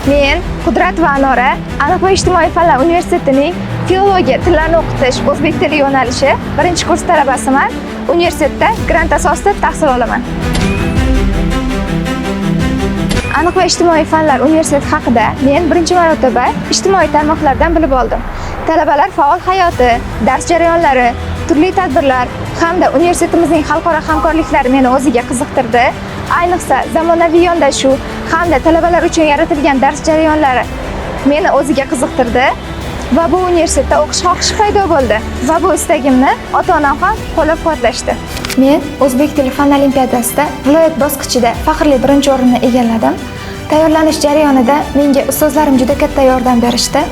Men Qudrat va Anora Aniq va ijtimoiy fanlar universitetining filologiya, tillarni o'qitish, o'zbek tili yo'nalishi birinchi kurs talabasiman. Universitetda grant asosida tahsil olaman. Aniq va ijtimoiy fanlar universiteti haqida men birinchi marotaba ijtimoiy tarmoqlardan bilib oldim. Talabalar faol hayoti, dars jarayonlari, turli tadbirlar hamda universitetimizning xalqaro hamkorliklari meni o'ziga qiziqtirdi. Ayniqsa, zamonaviy yondashuv hamda talabalar uchun yaratilgan dars jarayonlari meni o'ziga qiziqtirdi va bu universitetda o'qish xohishi paydo bo'ldi va bu istagimni ota-onam ham qo'llab-quvvatlashdi. Men o'zbek tili fan olimpiadasida viloyat bosqichida faxrli birinchi o'rinni egalladim. Tayyorlanish jarayonida menga ustozlarim juda katta yordam berishdi.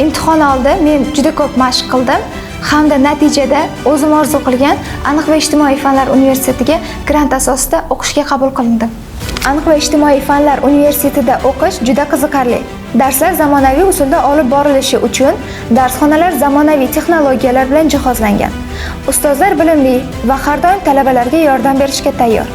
Imtihon oldi men juda ko'p mashq qildim hamda natijada o'zim orzu qilgan Aniq va ijtimoiy fanlar universitetiga grant asosida o'qishga qabul qilindim. Aniq va ijtimoiy fanlar universitetida o'qish juda qiziqarli. Darslar zamonaviy usulda olib borilishi uchun darsxonalar zamonaviy texnologiyalar bilan jihozlangan. Ustozlar bilimli va har doim talabalarga yordam berishga tayyor.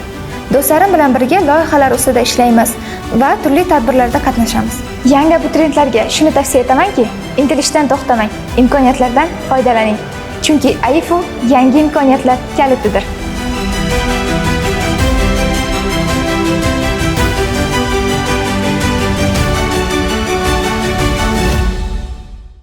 Do'stlarim bilan birga loyihalar ustida ishlaymiz va turli tadbirlarda qatnashamiz. Yangi abituriyentlarga shuni tavsiya etamanki, intilishdan to'xtamang, imkoniyatlardan foydalaning. Chunki AIFU yangi imkoniyatlar kalitidir.